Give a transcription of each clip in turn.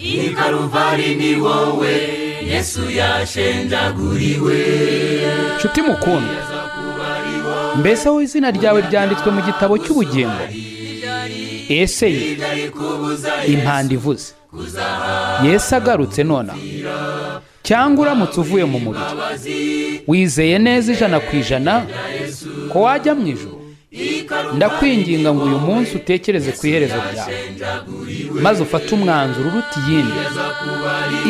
I Karuvari ni wowe Yesu yashenjaguriwe. Nshuti mukundwa, mbese aho izina ryawe ryanditswe mu gitabo cy'ubugingo? Ese ye impanda ivuze, Yesu agarutse nonaha, cyangwa uramutse uvuye mu mubiri, wizeye neza 100% ko wajya mu ijuru? Ndakwinginga ngo uyu munsi utekereze ku iherezo ryawe, maze ufate umwanzuro uruta iyindi.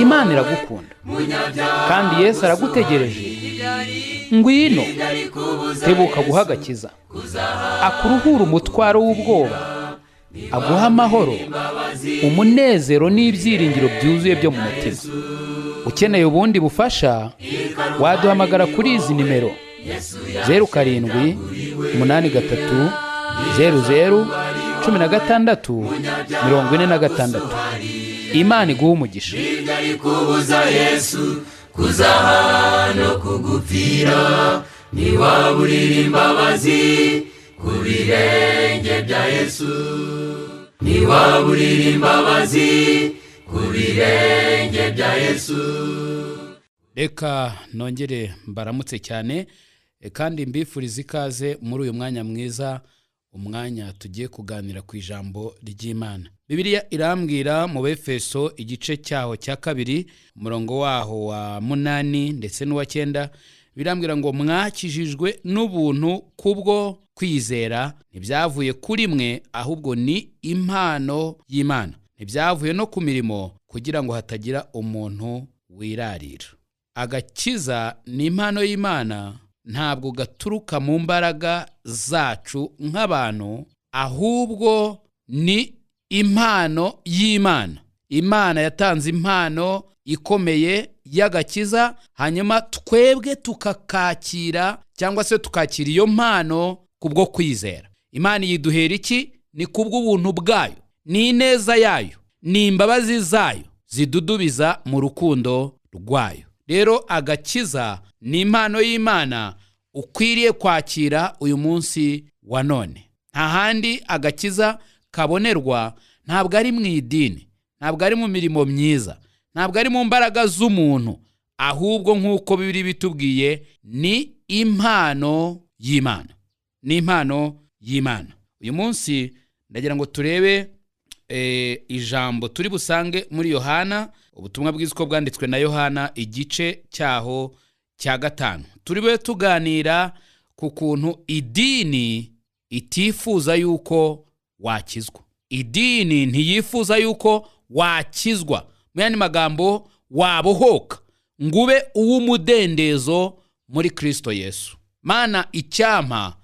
Imana iragukunda kandi Yesu aragutegereje. Ngwino, tebuka guha agakiza, akuruhura umutwaro w'ubwoba, aguha amahoro, umunezero n'ibyiringiro byuzuye byo mu mutima. Ukeneye ubundi bufasha, waduhamagara kuri izi nimero: 0783001646. Imana iguha umugisha. Byari kubuza Yesu kuzaha no kugupfira, ntiwaburira imbabazi ku birenge bya Yesu, ntiwaburira imbabazi ku birenge bya Yesu. Reka nongere mbaramutse cyane kandi mbifurize ikaze muri uyu mwanya mwiza, umwanya tugiye kuganira ku ijambo ry'Imana. Bibiliya irambwira mu Befeso igice cyaho cya 2, umurongo waho wa 8 ndetse n'uwa 9, birambwira ngo: "Mwakijijwe n'ubuntu kubwo kwizera, ntibyavuye kuri mwe, ahubwo ni impano y'Imana, ntibyavuye no ku mirimo, kugira ngo hatagira umuntu wirarira." Agakiza ni impano y'Imana, ntabwo gaturuka mu mbaraga zacu nk'abantu, ahubwo ni impano y'Imana. Imana yatanze impano ikomeye y'agakiza, hanyuma twebwe tukakakira cyangwa se tukakira iyo mpano kubwo kwizera. Imana yiduhera iki? Ni kubw'ubuntu bwayo, ni ineza yayo, ni imbabazi zayo zidudubiza mu rukundo rwayo. Rero agakiza ni impano y'Imana ukwiriye kwakira uyu munsi wa none. Nta handi agakiza kabonerwa, ntabwo ari mu idini, ntabwo ari mu mirimo myiza, ntabwo ari mu mbaraga z'umuntu, ahubwo nk'uko bibiri bitubwiye, ni impano y'Imana, ni impano y'Imana. Uyu munsi ndagira ngo turebe ijambo turi busange muri Yohana, ubutumwa bwiza uko bwanditswe na Yohana, igice cyaho cya 5. Turi bube tuganira ku kuntu idini itifuza yuko wakizwa. Idini ntiyifuza yuko wakizwa, mu yandi magambo wabohoka ngo ube uw'umudendezo muri Kirisito Yesu. Mana, icyampa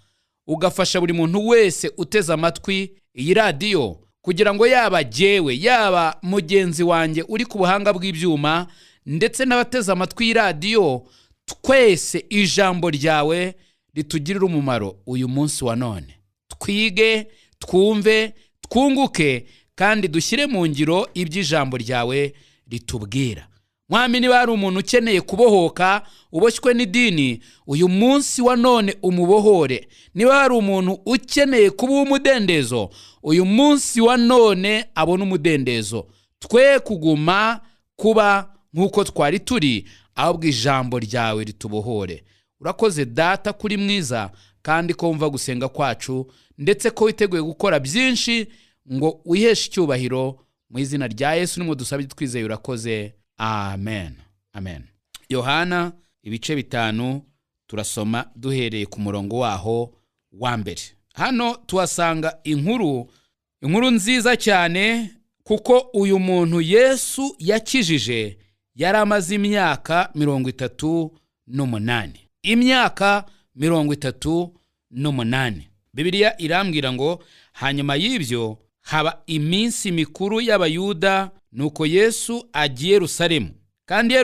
ugafasha buri muntu wese uteze amatwi iyi radiyo, kugira ngo yaba jyewe, yaba mugenzi wanjye uri ku buhanga bw'ibyuma, ndetse n'abateze amatwi iyi radiyo, twese ijambo ryawe ritugirire umumaro uyu munsi wa none. Twige, twumve, twunguke kandi dushyire mu ngiro ibyo ijambo ryawe ritubwira. Mwami, niba hari umuntu ukeneye kubohoka uboshywe n'idini, uyu munsi wa none umubohore. Niba hari umuntu ukeneye kuba uw'umudendezo, uyu munsi wa none abone umudendezo. Twe kuguma kuba nk'uko twari turi, ahubwo ijambo ryawe ritubohore. Urakoze Data kuri mwiza, kandi ko wumva gusenga kwacu, ndetse ko witeguye gukora byinshi ngo wiheshe icyubahiro. Mu izina rya Yesu nimwe dusabye twizeye, urakoze, amen, amen. Yohana ibice 5, turasoma duhereye ku murongo waho wa 1. Hano tuhasanga inkuru nziza cyane, kuko uyu muntu Yesu yakijije yari amaze imyaka 38, imyaka 38. Bibiliya irambwira ngo: "Hanyuma y'ibyo haba iminsi mikuru y'Abayuda, nuko Yesu agiye Yerusalemu. Kandi i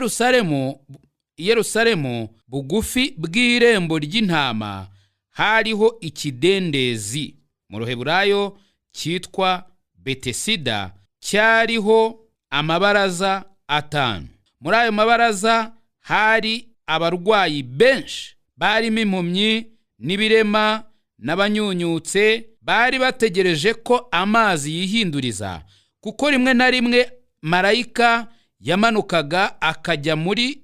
Yerusalemu bugufi bw'irembo ry'intama hariho ikidendezi, mu Ruheburayo cyitwa Betesida, cyariho amabaraza atanu. Muri ayo mabaraza hari abarwayi benshi, barimo impumyi n'ibirema n'abanyunyutse, bari bategereje ko amazi yihinduriza, kuko rimwe na rimwe Marayika yamanukaga akajya muri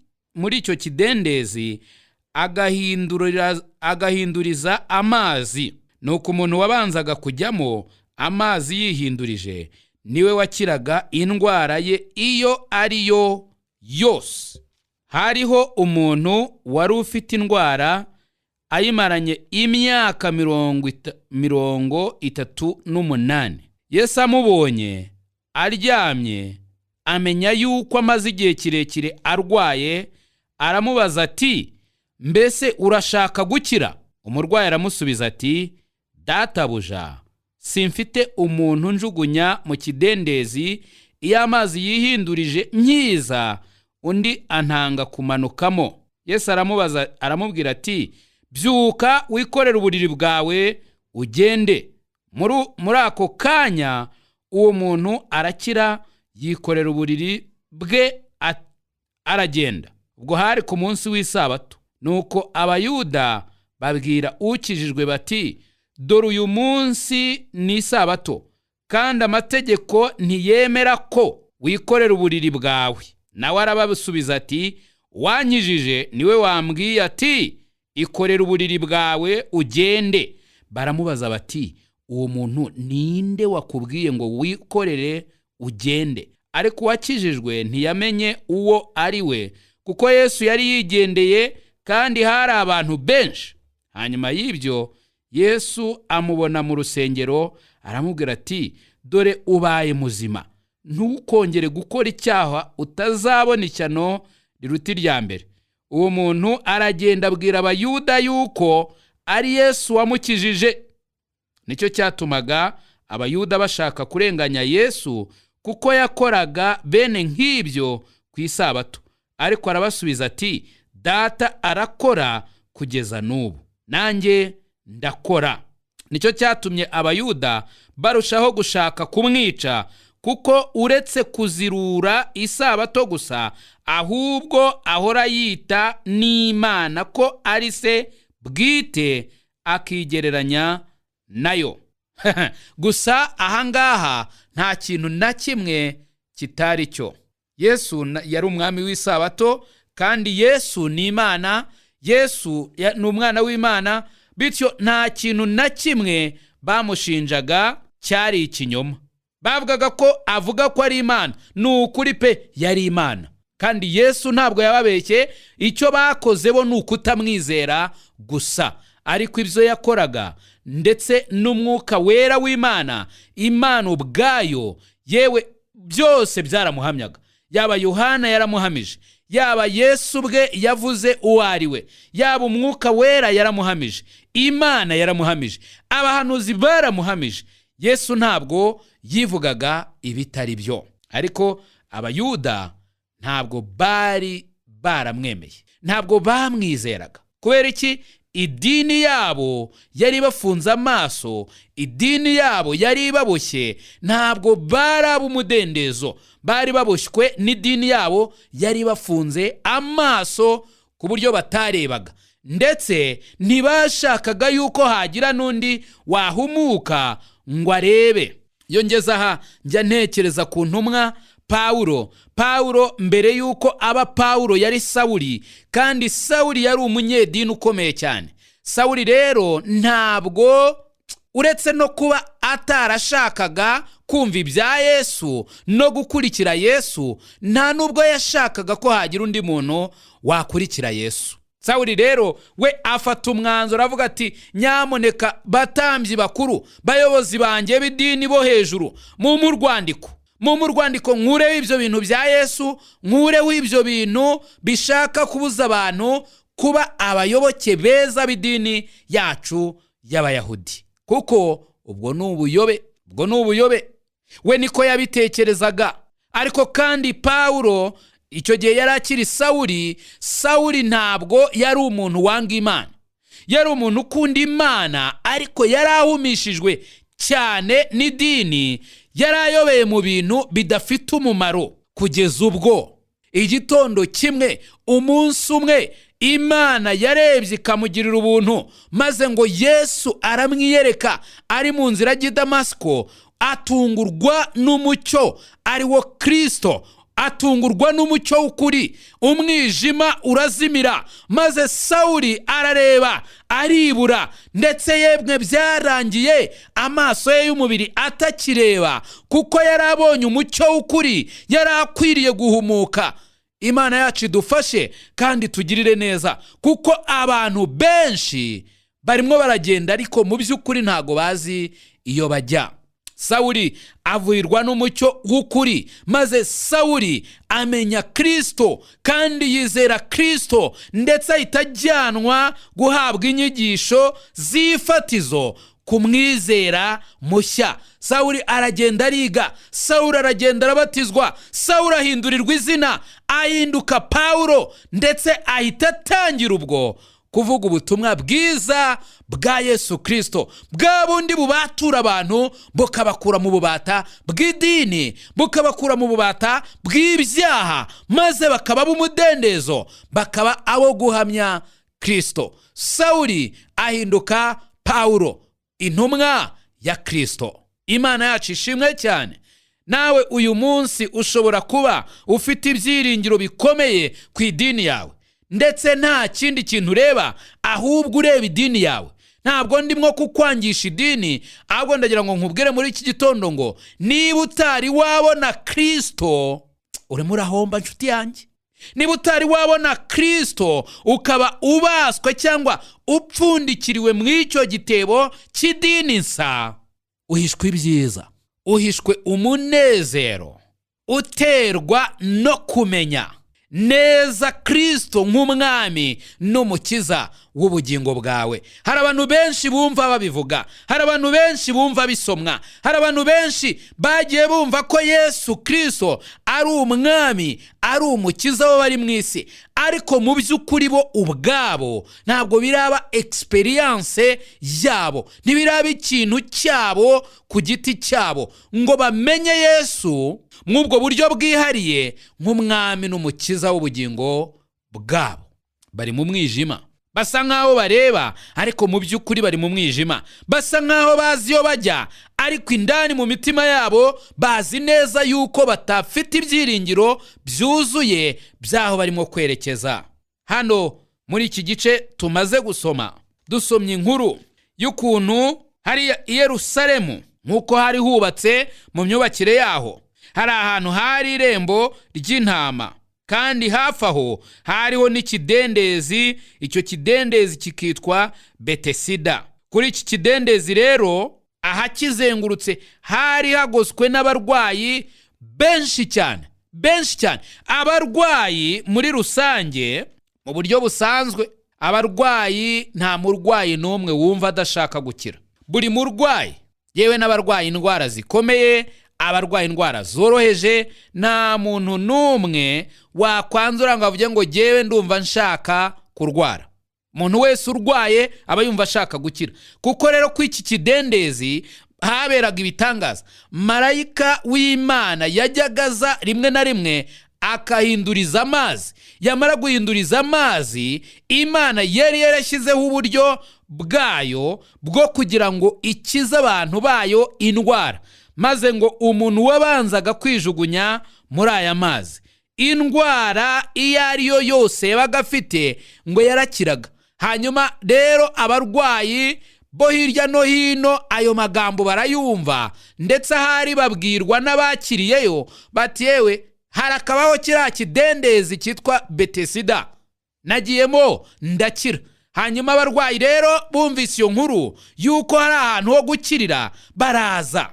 icyo kidendezi, agahinduriza amazi. Nuko umuntu wabanzaga kujyamo amazi yihindurije, niwe wakiraga indwara ye iyo ari yo yose. Hariho umuntu wari ufite indwara ayimaranye imyaka 38. Yesu amubonye aryamye, amenya yuko amaze igihe kirekire arwaye, aramubaza ati: "Mbese urashaka gukira?" Umurwayi aramusubiza ati: "Databuja, simfite umuntu njugunya mu kidendezi iyo amazi yihindurije, nkiza undi antanga kumanukamo." Yesu aramubaza, aramubwira ati: "Byuka, wikorere uburiri bwawe, ugende." Muri ako kanya uwo muntu arakira, yikorera uburiri bwe, aragenda. Ubwo hari ku munsi w'isabato. Nuko Abayuda babwira ukijijwe bati: "Dore uyu munsi ni isabato, kandi amategeko ntiyemera ko wikorera uburiri bwawe." Nawe arabasubiza ati: "Uwankijije niwe wambwiye ati: 'Ikorera uburiri bwawe, ugende.'" Baramubaza bati: "Uwo muntu ninde wakubwiye ngo wikorere ugende?" Ariko uwakijijwe ntiyamenye uwo ari we, kuko Yesu yari yigendeye kandi hari abantu benshi. Hanyuma y'ibyo Yesu amubona mu rusengero, aramubwira ati: "Dore ubaye muzima, ntukongere gukora icyaha, utazabona ishyano riruta irya mbere." Uwo muntu aragenda, abwira Abayuda yuko ari Yesu wamukijije. Nicyo cyatumaga Abayuda bashaka kurenganya Yesu, kuko yakoraga bene nk'ibyo ku isabato. Ariko arabasubiza ati: "Data arakora kugeza n'ubu, nanjye ndakora." Nicyo cyatumye Abayuda barushaho gushaka kumwica, kuko uretse kuzirura isabato gusa, ahubwo ahora yita n'Imana ko ari se bwite, akigereranya nayo. Gusa ahangaha nta kintu na kimwe kitari cyo. Yesu yari umwami w'isabato, kandi Yesu ni Imana. Yesu ni umwana w'Imana, bityo nta kintu na kimwe bamushinjaga cyari ikinyoma. Bavugaga ko avuga ko ari Imana, ni ukuri pe, yari Imana, kandi Yesu ntabwo yababeshye. Icyo bakoze bo ni ukutamwizera gusa, ariko ibyo yakoraga ndetse n'Umwuka Wera w'Imana, Imana ubwayo, yewe byose byaramuhamyaga. Yaba Yohana yaramuhamije, yaba Yesu ubwe yavuze uwo ari we, yaba Umwuka Wera yaramuhamije, Imana yaramuhamije, abahanuzi baramuhamije. Yesu ntabwo yivugaga ibitari byo, ariko Abayuda ntabwo bari baramwemeye, ntabwo bamwizeraga. Kubera iki? Idini yabo yari bafunze amaso, idini yabo yari ibaboshye. Ntabwo bari ab'umudendezo, bari baboshywe n'idini yabo yari bafunze amaso ku buryo batarebaga, ndetse ntibashakaga yuko hagira n'undi wahumuka ngo arebe. Iyo ngeze aha njya ntekereza ku ntumwa Pawulo. Pawulo mbere y'uko aba Pawulo yari Sawuli, kandi Sawuli yari umunyedini ukomeye cyane. Sawuli rero ntabwo, uretse no kuba atarashakaga kumva ibya Yesu no gukurikira Yesu, nta nubwo yashakaga ko hagira undi muntu wakurikira Yesu. Sawuli rero we afata umwanzuro, avuga ati: "Nyamuneka batambyi bakuru, bayobozi banjye b'idini bo hejuru, mumpe urwandiko, mumpe urwandiko, nkureho ibyo bintu bya Yesu, nkureho ibyo bintu bishaka kubuza abantu kuba abayoboke beza b'idini yacu y'Abayahudi, kuko ubwo ni ubuyobe, ubwo ni ubuyobe." We niko yabitekerezaga. Ariko kandi Pawulo icyo gihe yari akiri Sawuli. Sawuli ntabwo yari umuntu wanga Imana, yari umuntu ukunda Imana, ariko yari ahumishijwe cyane n'idini, yari ayobeye mu bintu bidafite umumaro, kugeza ubwo igitondo kimwe, umunsi umwe, Imana yarebye ikamugirira ubuntu, maze ngo Yesu aramwiyereka ari mu nzira ajya i Damasiko. Atungurwa n'umucyo ari wo Kirisito, atungurwa n'umucyo w'ukuri, umwijima urazimira, maze Sawuli arareba aribura. Ndetse yemwe byarangiye amaso ye y'umubiri atakireba, kuko yari abonye umucyo w'ukuri, yari akwiriye guhumuka. Imana yacu idufashe kandi tugirire neza, kuko abantu benshi barimo baragenda, ariko mu by'ukuri ntago bazi iyo bajya. Sawuli avurirwa n'umucyo w'ukuri, maze Sawuli amenya Kirisito kandi yizera Kirisito, ndetse ahita ajyanwa guhabwa inyigisho z'ifatizo ku mwizera mushya. Sawuli aragenda ariga, Sawuli aragenda arabatizwa, Sawuli ahindurirwa izina, ahinduka Pawulo, ndetse ahita atangira ubwo kuvuga ubutumwa bwiza bwa Yesu Kirisito, bwa bundi bubatura abantu, bukabakura mu bubata bw'idini, bukabakura mu bubata bw'ibyaha, maze bakaba b'umudendezo, bakaba abo guhamya Kirisito. Sawuli ahinduka Pawulo, intumwa ya Kirisito. Imana yacu ishimwe cyane. Nawe uyu munsi ushobora kuba ufite ibyiringiro bikomeye ku idini yawe, ndetse nta kindi kintu ureba ahubwo ureba idini yawe. Ntabwo ndimo kukwangisha idini, ahubwo ndagira ngo nkubwire muri iki gitondo ngo niba utari wabona Kirisito, urimo urahomba, nshuti yanjye. Niba utari wabona Kirisito, ukaba ubaswe cyangwa upfundikiriwe mu icyo gitebo cy'idini nsa, uhishwe ibyiza, uhishwe umunezero uterwa no kumenya neza Kirisito nk'umwami n'umukiza w'ubugingo bwawe. Hari abantu benshi bumva babivuga, hari abantu benshi bumva bisomwa, hari abantu benshi bagiye bumva ko Yesu Kirisito ari umwami, ari umukiza w'abari mu isi, ariko mu by'ukuri bo ubwabo ntabwo biraba experience yabo, ntibiraba ikintu cyabo ku giti cyabo ngo bamenye Yesu mw'ubwo buryo bwihariye nk'umwami n'umukiza w'ubugingo bwabo. Bari mu mwijima, basa nk'aho bareba, ariko mu by'ukuri bari mu mwijima. Basa nk'aho bazi iyo bajya, ariko indani mu mitima yabo bazi neza yuko batafite ibyiringiro byuzuye by'aho barimo kwerekeza. Hano muri iki gice tumaze gusoma, dusomye inkuru y'ukuntu hariya i Yerusalemu, nk'uko hari hubatse mu myubakire yaho, hari ahantu hari irembo ry'intama, kandi hafi aho hariho n'ikidendezi. Icyo kidendezi kikitwa Betesida. Kuri iki kidendezi rero, ahakizengurutse hari hagoswe n'abarwayi benshi cyane, benshi cyane. Abarwayi muri rusange, mu buryo busanzwe, abarwayi, nta murwayi n'umwe wumva adashaka gukira. Buri murwayi, yewe n'abarwaye indwara zikomeye, abarwaye indwara zoroheje, nta muntu n'umwe wakwanzura ngo avuge ngo jyewe ndumva nshaka kurwara. Umuntu wese urwaye aba yumva ashaka gukira. Kuko rero ko iki kidendezi haberaga ibitangaza, marayika w'Imana yajyaga aza rimwe na rimwe akahinduriza amazi. Yamara guhinduriza amazi, Imana yari yarashyizeho uburyo bwayo bwo kugira ngo ikize abantu bayo indwara, maze ngo umuntu wabanzaga kwijugunya muri aya mazi, indwara iyo ari yo yose yabaga afite ngo yarakiraga. Hanyuma rero abarwayi bo hirya no hino ayo magambo barayumva, ndetse ahari babwirwa n'abakiriyeyo bati: "Yewe, harakabaho kiriya kidendezi cyitwa Betesida, nagiyemo ndakira." Hanyuma abarwayi rero bumvise iyo nkuru y'uko hari ahantu ho gukirira, baraza,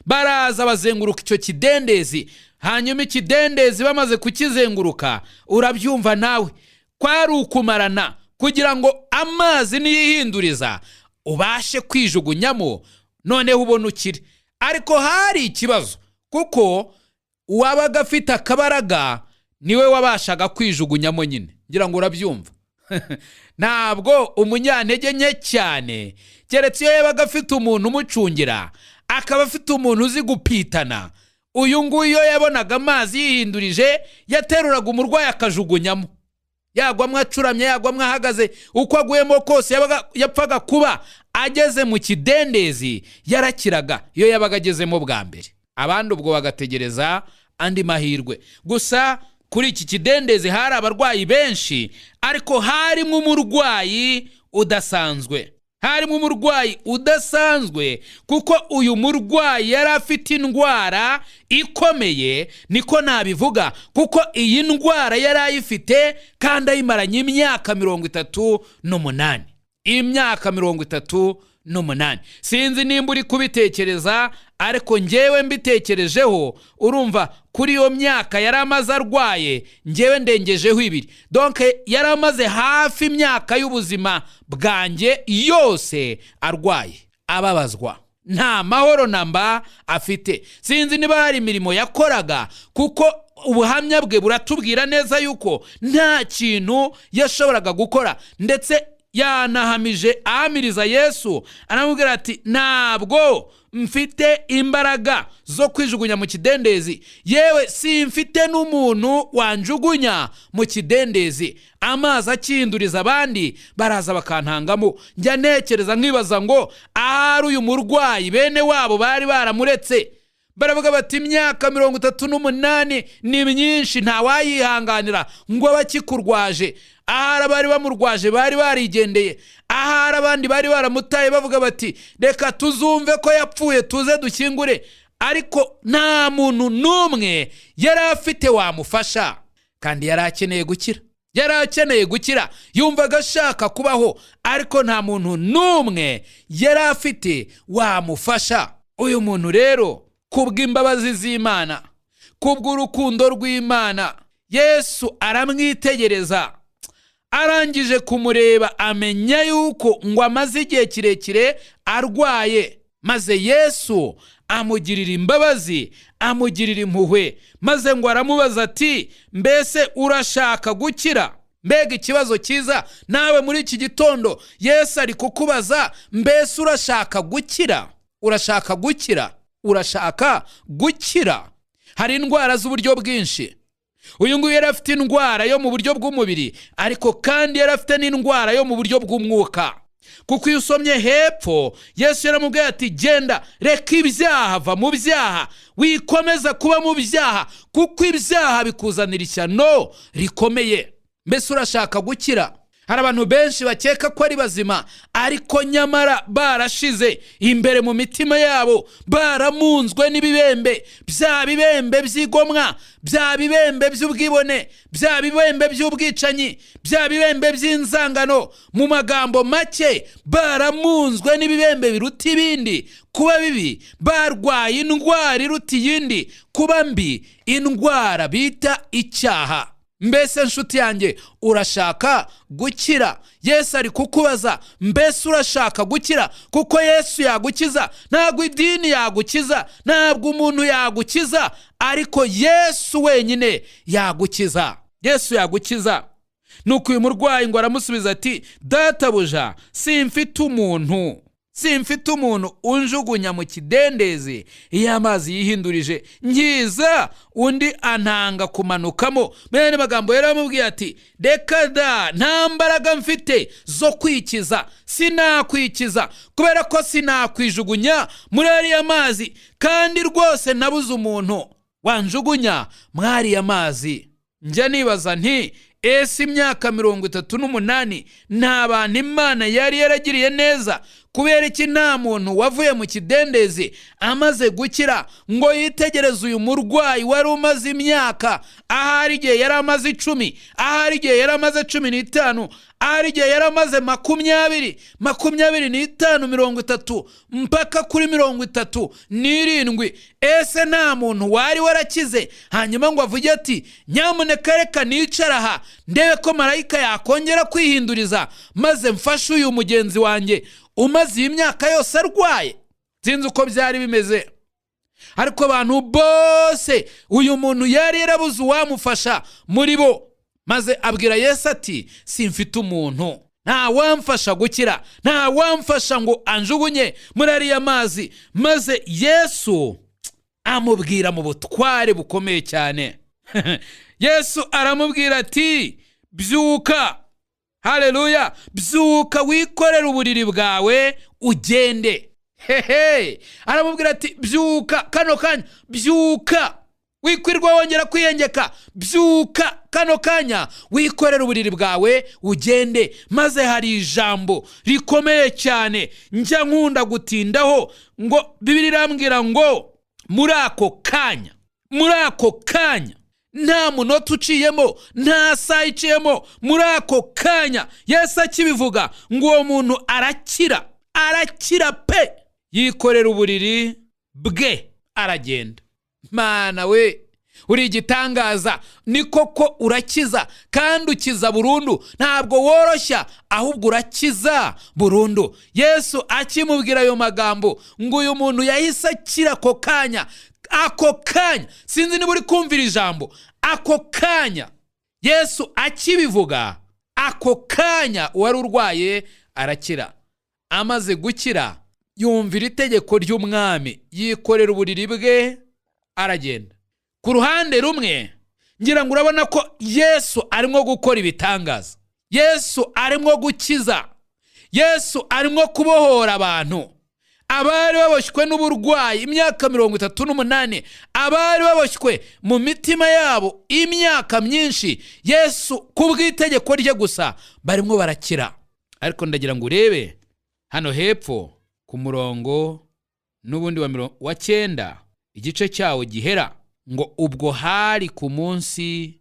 baraza bazenguruka icyo kidendezi. Hanyuma ikidendezi bamaze kukizenguruka, urabyumva nawe, kwari ukumarana kugira ngo amazi niyihinduriza ubashe kwijugunyamo, noneho ubone ukire. Ariko hari ikibazo, kuko uwabaga afite akabaraga niwe wabashaga kwijugunyamo nyine. Ngira ngo urabyumva. Ntabwo umunyantege nke cyane, keretse iyo yabaga afite umuntu umucungira, akaba afite umuntu uzi gupitana. Uyu nguyu iyo yabonaga amazi yihindurije, yateruraga umurwayi akajugunyamo, yagwamo acuramye, yagwamo ahagaze, uko aguyemo kose yapfaga kuba Ageze mu kidendezi yarakiraga iyo yabaga agezemo bwa mbere, abandi ubwo bagategereza andi mahirwe. Gusa kuri iki kidendezi hari abarwayi benshi, ariko harimo umurwayi udasanzwe. Harimo umurwayi udasanzwe kuko uyu murwayi yari afite indwara ikomeye, niko nabivuga, kuko iyi ndwara yari ayifite kandi ayimaranye imyaka 38. Imyaka 38. Sinzi nimba uri kubitekereza, ariko ngewe mbitekerejeho, urumva kuri iyo myaka yari amaze arwaye, ngewe ndengejeho 2. Donc yari amaze hafi imyaka y'ubuzima bwanjye yose arwaye, ababazwa, nta mahoro namba afite. Sinzi niba hari imirimo yakoraga, kuko ubuhamya bwe buratubwira neza yuko nta kintu yashoboraga gukora. Ndetse yanahamije, ahamiriza Yesu, aramubwira ati: "Ntabwo mfite imbaraga zo kwijugunya mu kidendezi, yewe simfite n'umuntu wanjugunya mu kidendezi. Amazi akinduriza, abandi baraza bakantangamo." Njya ntekereza nkibaza ngo ahari uyu murwayi bene wabo bari baramuretse, baravuga bati: "Imyaka 38 ni myinshi, ntawayihanganira ngo abe akikurwaje." Ahari abari bamurwaje bari barigendeye, ahari abandi bari baramutaye, bavuga bati: "Reka tuzumve ko yapfuye tuze dushyingure." Ariko nta muntu n'umwe yari afite wamufasha, kandi yari akeneye gukira. Yari akeneye gukira, yumvaga ashaka kubaho, ariko nta muntu n'umwe yari afite wamufasha. Uyu muntu rero, kubw'imbabazi z'Imana, kubw'urukundo rw'Imana, Yesu aramwitegereza. Arangije kumureba, amenya yuko ngo amaze igihe kirekire arwaye, maze Yesu amugirira imbabazi, amugirira impuhwe, maze ngo aramubaza ati: "Mbese urashaka gukira?" Mbega ikibazo cyiza! Nawe muri iki gitondo Yesu ari kukubaza: mbese urashaka gukira? Urashaka gukira? Urashaka gukira? Hari indwara z'uburyo bwinshi. Uyu nguyu yari afite indwara yo mu buryo bw'umubiri, ariko kandi yari afite n'indwara yo mu buryo bw'umwuka, kuko iyo usomye hepfo, Yesu yaramubwiye ati: "Genda, reka ibyaha, va mu byaha, wikomeza kuba mu byaha, kuko ibyaha bikuzanira ishyano rikomeye." Mbese urashaka gukira? Hari abantu benshi bakeka ko ari bazima, ariko nyamara barashize imbere mu mitima yabo, baramunzwe n'ibibembe, bya bibembe by'igomwa, bya bibembe by'ubwibone, bya bibembe by'ubwicanyi, bya bibembe by'inzangano. Mu magambo make, baramunzwe n'ibibembe biruta ibindi kuba bibi, barwaye indwara iruta iyindi kuba mbi, indwara bita icyaha. Mbese nshuti yanjye, urashaka gukira? Yesu ari kukubaza: mbese urashaka gukira? Kuko Yesu yagukiza. Ntabwo idini yagukiza, ntabwo umuntu yagukiza, ariko Yesu wenyine yagukiza. Yesu yagukiza. Nuko uyu murwayi ngo aramusubiza ati: "Databuja, simfite umuntu, simfite umuntu unjugunya mu kidendezi iyo amazi yihindurije. Nkiza, undi antanga kumanukamo." Mu yandi magambo yari amubwiye ati: "Reka da, nta mbaraga mfite zo kwikiza, sinakwikiza kubera ko sinakwijugunya muri ariya mazi, kandi rwose nabuze umuntu wanjugunya mwariya mazi." Njya nibaza nti: ese imyaka 38 nta bantu Imana yari yaragiriye neza? Kubera iki nta muntu wavuye mu kidendezi amaze gukira ngo yitegereze uyu murwayi wari umaze imyaka, ahari igihe yari amaze 10, ahari igihe yari amaze 15, ahari igihe yari amaze 20, 25, 30, mpaka kuri 37? Ese nta muntu wari warakize hanyuma ngo avuge ati: "Nyamuneka reka nicara aha ndebe ko marayika yakongera kwihinduriza, maze mfashe uyu mugenzi wanjye umaze iyi myaka yose arwaye"? Sinzi uko byari bimeze, ariko abantu bose, uyu muntu yari yarabuze uwamufasha muri bo. Maze abwira Yesu ati: "Simfite umuntu, nta wamfasha gukira, nta wamfasha ngo anjugunye muri ariya mazi." Maze Yesu amubwira mu butware bukomeye cyane. Yesu aramubwira ati: "Byuka, haleluya, byuka wikorere uburiri bwawe ugende." ugende. Hehe, aramubwira ati: "Byuka kano kanya, byuka, wikwirwa wongera kwiyengeka, byuka kano kanya, wikorere uburiri bwawe ugende." Maze hari ijambo rikomeye cyane njya nkunda gutindaho, ngo Bibiliya irambwira ngo muri ako kanya, muri ako kanya, nta munota uciyemo, nta saha iciyemo, muri ako kanya Yesu akibivuga, ngo uwo muntu arakira, arakira pe, yikorera uburiri bwe aragenda. Mana we, uri igitangaza! Ni koko urakiza kandi ukiza burundu. Ntabwo woroshya, ahubwo urakiza burundu. Yesu akimubwira ayo magambo, ngo uyu muntu yahise akira ako kanya, ako kanya. Sinzi niba uri kumvira ijambo. Ako kanya Yesu akibivuga, ako kanya uwari urwaye arakira. Amaze gukira, yumvira itegeko ry'umwami, yikorera uburiri bwe aragenda. Ku ruhande rumwe, ngira ngo urabona ko Yesu arimo gukora ibitangaza, Yesu arimo gukiza, Yesu arimo kubohora abantu abari baboshywe n'uburwayi imyaka 38, abari baboshywe mu mitima yabo imyaka myinshi. Yesu ku bw'itegeko rye gusa barimo barakira. Ariko ndagira ngo urebe hano hepfo ku murongo n'ubundi wa 9, igice cyawo gihera, ngo ubwo hari ku munsi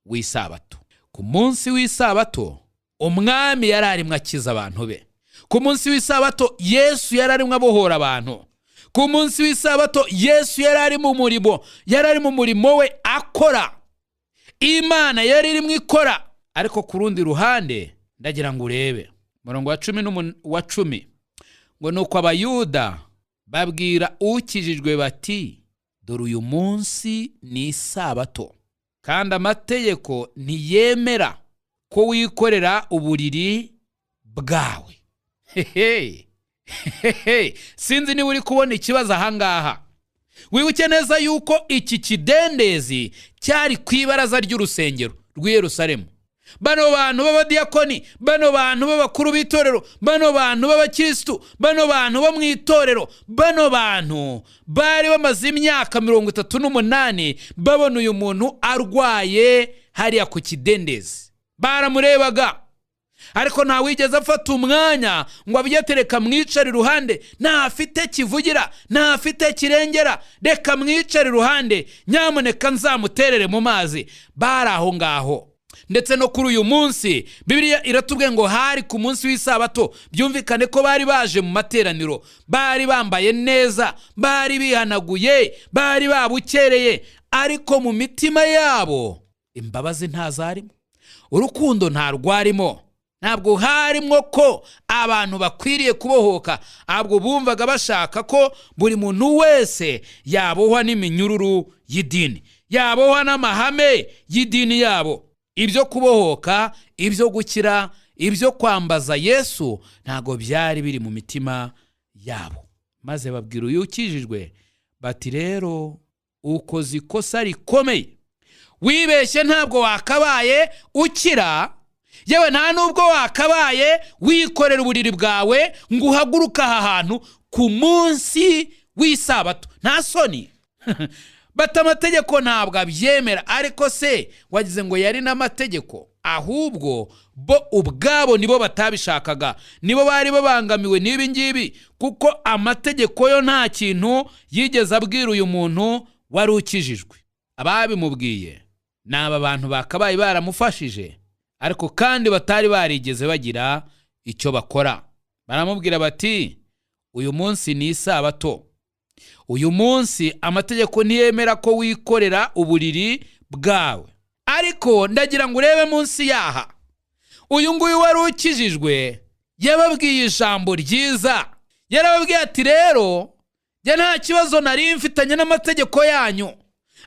w'isabato. Ku munsi w'isabato umwami yari arimo akiza abantu be. Ku munsi w'isabato Yesu yari arimo abohora abantu. Ku munsi w'isabato Yesu yari ari mu murimo, yari ari mu murimo we akora, Imana yari irimo ikora. Ariko ku rundi ruhande, ndagira ngo urebe umurongo wa 10 wa 10, ngo nuko Abayuda babwira ukijijwe bati: "Dore uyu munsi ni isabato, kandi amategeko ntiyemera ko wikorera uburiri bwawe." Hehe hehe, sinzi niba uri kubona ikibazo ahangaha. Wibuke neza yuko iki kidendezi cyari ku ibaraza ry'urusengero rw'i Yerusalemu. Bano bantu b'abadiyakoni, bano bantu b'abakuru b'itorero, bano bantu b'abakirisitu, bano bantu bo mu itorero, bano bantu bari bamaze imyaka 38 babona uyu muntu arwaye hariya ku kidendezi. Baramurebaga, ariko ntawigeze afata umwanya ngo abyetereka mwicare iruhande. Ntafite kivugira, ntafite kirengera, reka mwicare iruhande, nyamuneka nzamuterere mu mazi. Bari aho ngaho. Ndetse no kuri uyu munsi, Bibiliya iratubwiye ngo hari ku munsi w'isabato. Byumvikane ko bari baje mu materaniro, bari bambaye neza, bari bihanaguye, bari babukereye, ariko mu mitima yabo imbabazi ntazarimo, urukundo ntarwarimo. Ntabwo harimo ko abantu bakwiriye kubohoka, ahubwo bumvaga bashaka ko buri muntu wese yabohwa n'iminyururu y'idini, yabohwa n'amahame y'idini yabo. Ibyo kubohoka, ibyo gukira, ibyo kwambaza Yesu ntabwo byari biri mu mitima yabo. Maze babwira uyu ukijijwe bati: "Rero ukoze ikosa rikomeye, wibeshye, ntabwo wakabaye ukira, yewe nta nubwo wakabaye wikorera uburiri bwawe ngo uhaguruke aha hantu ku munsi w'isabato. Nta soni?" Bata amategeko ntabwo abyemera. Ariko se wagize ngo yari n'amategeko? Ahubwo bo ubwabo nibo batabishakaga, nibo bari babangamiwe n'ibi ngibi, kuko amategeko yo nta kintu yigeze abwira uyu muntu wari ukijijwe. Ababimubwiye ni aba bantu bakabaye baramufashije, ariko kandi batari barigeze bagira icyo bakora. Baramubwira bati: "Uyu munsi ni isabato, uyu munsi amategeko ntiyemera ko wikorera uburiri bwawe." Ariko ndagira ngo urebe munsi yaha, uyu nguyu wari ukijijwe yababwiye ijambo ryiza. Yarababwiye ati: "Rero njye nta kibazo nari mfitanye n'amategeko yanyu,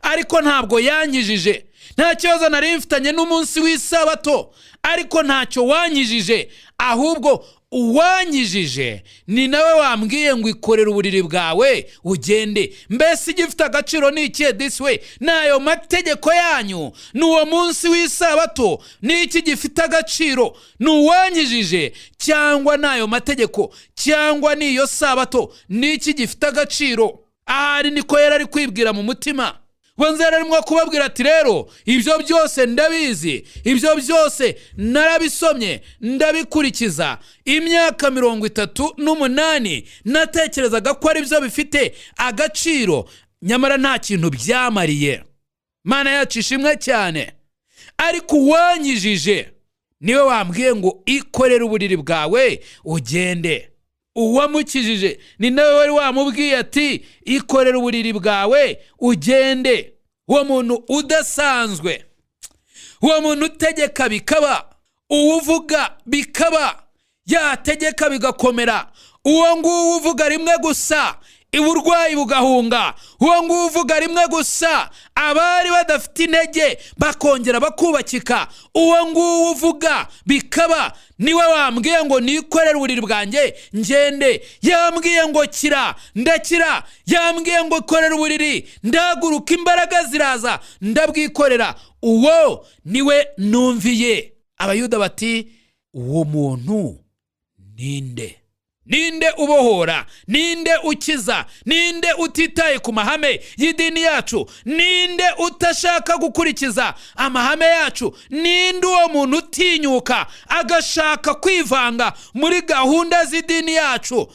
ariko ntabwo yankijije." Nta kibazo nari mfitanye n'umunsi w'isabato, ariko ntacyo wanyijije. Ahubwo uwanyijije ni nawe wambwiye ngo ikorere uburiri bwawe ugende. Mbese igifite agaciro ni ikihe disi we? Ni ayo mategeko yanyu? Ni uwo munsi w'isabato? Ni iki gifite agaciro? Ni uwanyijije cyangwa ni ayo mategeko cyangwa ni iyo sabato? Ni iki gifite agaciro? Ahari niko yari ari kwibwira mu mutima. Bonze yari arimo kubabwira ati: "Rero ibyo byose ndabizi, ibyo byose narabisomye, ndabikurikiza imyaka 38. Natekerezaga ko ari byo bifite agaciro, nyamara nta kintu byamariye." Mana yacu ishimwe cyane. Ariko uwanyijije niwe wambwiye ngo ikorere uburiri bwawe ugende. Uwamukijije ni nawe wari wamubwiye ati: "Ikorere uburiri bwawe ugende." Uwo muntu udasanzwe, uwo muntu utegeka bikaba, uwuvuga bikaba, yategeka bigakomera, uwo nguwo uvuga rimwe gusa uburwayi bugahunga, uwo nguwo uvuga rimwe gusa abari badafite intege bakongera bakubakika, uwo nguwo uvuga bikaba, niwe wambwiye ngo nikorere uburiri bwanjye ngende. Yambwiye ngo kira, ndakira. Yambwiye ngo korera uburiri, ndahaguruka, imbaraga ziraza, ndabwikorera. Uwo niwe numviye. Abayuda bati: "Uwo muntu ninde? Ninde ubohora? Ninde ukiza? Ninde utitaye ku mahame y'idini yacu? Ninde utashaka gukurikiza amahame yacu? Ninde uwo muntu utinyuka agashaka kwivanga muri gahunda z'idini yacu?"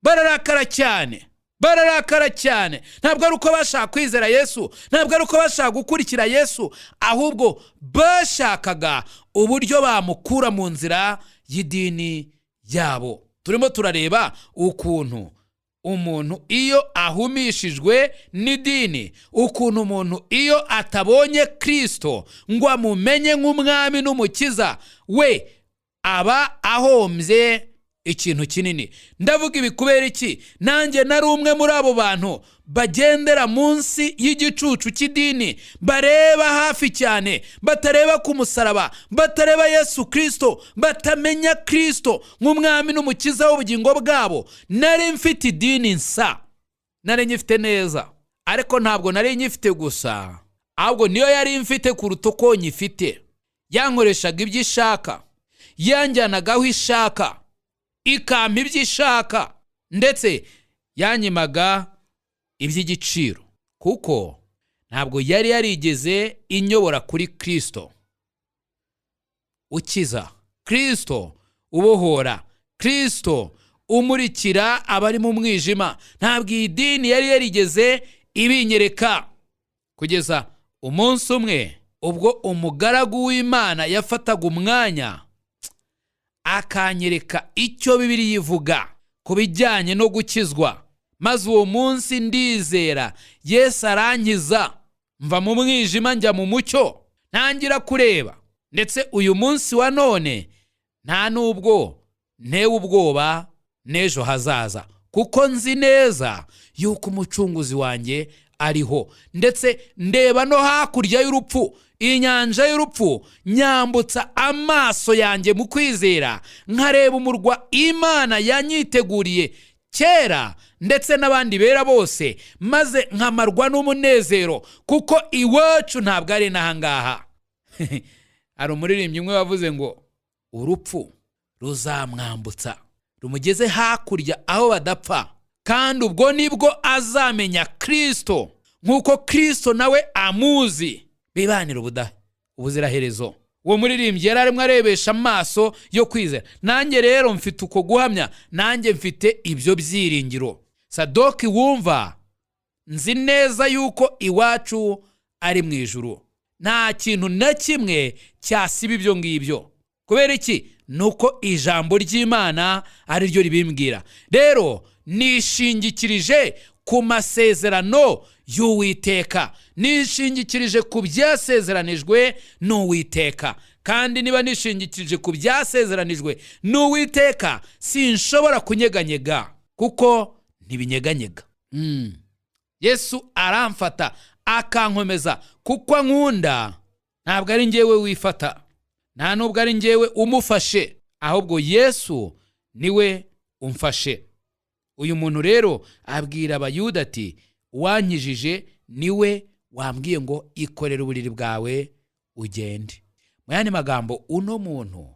Bararakara cyane, bararakara cyane. Ntabwo ari uko bashaka kwizera Yesu, ntabwo ari uko bashaka gukurikira Yesu, ahubwo bashakaga uburyo bamukura mu nzira y'idini yabo. Turimo turareba ukuntu umuntu iyo ahumishijwe n'idini, ukuntu umuntu iyo atabonye Kirisito ngo amumenye nk'umwami n'umukiza we, aba ahombye ikintu kinini. Ndavuga ibi kubera iki? Nanjye nari umwe muri abo bantu bagendera munsi y'igicucu cy'idini, bareba hafi cyane, batareba ku musaraba, batareba Yesu Kirisito, batamenya Kirisito nk'umwami n'umukiza w'ubugingo bwabo. Nari mfite idini nsa, nari nyifite neza, ariko ntabwo nari nyifite gusa, ahubwo niyo yari mfite kuruta uko nyifite. Yankoreshaga ibyo ishaka, yanjyanaga aho ishaka, ikampa ibyo ishaka, ndetse yanyimaga iby'igiciro, kuko ntabwo yari yarigeze inyobora kuri Kirisito ukiza, Kirisito ubohora, Kirisito umurikira abari mu mwijima. Ntabwo iyi dini yari yarigeze ibinyereka, kugeza umunsi umwe ubwo umugaragu w'Imana yafataga umwanya akanyereka icyo Bibiliya ivuga ku bijyanye no gukizwa. Maze uwo munsi ndizera, Yesu arankiza, mva mu mwijima njya mu mucyo, ntangira kureba. Ndetse uyu munsi wa none nta n'ubwo ntewe ubwoba n'ejo hazaza, kuko nzi neza yuko umucunguzi wanjye ariho. Ndetse ndeba no hakurya y'urupfu, inyanja y'urupfu, nyambutsa amaso yanjye mu kwizera, nkareba umurwa Imana yanyiteguriye kera ndetse n'abandi bera bose, maze nkamarwa n'umunezero, kuko iwacu ntabwo ari n'ahangaha. Hari umuririmbyi umwe wavuze ngo urupfu ruzamwambutsa rumugeze hakurya aho badapfa, kandi ubwo nibwo azamenya Kirisito nk'uko Kirisito nawe amuzi, bibanira ubuziraherezo. Uwo muririmbyi yari arimo arebesha amaso yo kwizera. Nanjye rero mfite uko guhamya, nanjye mfite ibyo byiringiro. Sadoki wumva, nzi neza yuko iwacu ari mu ijuru. Nta kintu na kimwe cyasiba ibyo ngibyo. Kubera iki? Ni uko ijambo ry'Imana ari ryo ribimbwira. Rero nishingikirije ku masezerano y'Uwiteka, nishingikirije ku byasezeranijwe n'Uwiteka. Kandi niba nishingikirije ku byasezeranijwe n'Uwiteka, sinshobora kunyeganyega, kuko ntibinyeganyega. Yesu aramfata akankomeza kuko ankunda. Ntabwo ari ngewe wifata, nta nubwo ari ngewe umufashe, ahubwo Yesu niwe umfashe. Uyu muntu rero abwira Abayuda ati: "Uwankijije niwe wambwiye ngo ikorere uburiri bwawe ugende." Mu yandi magambo, uno muntu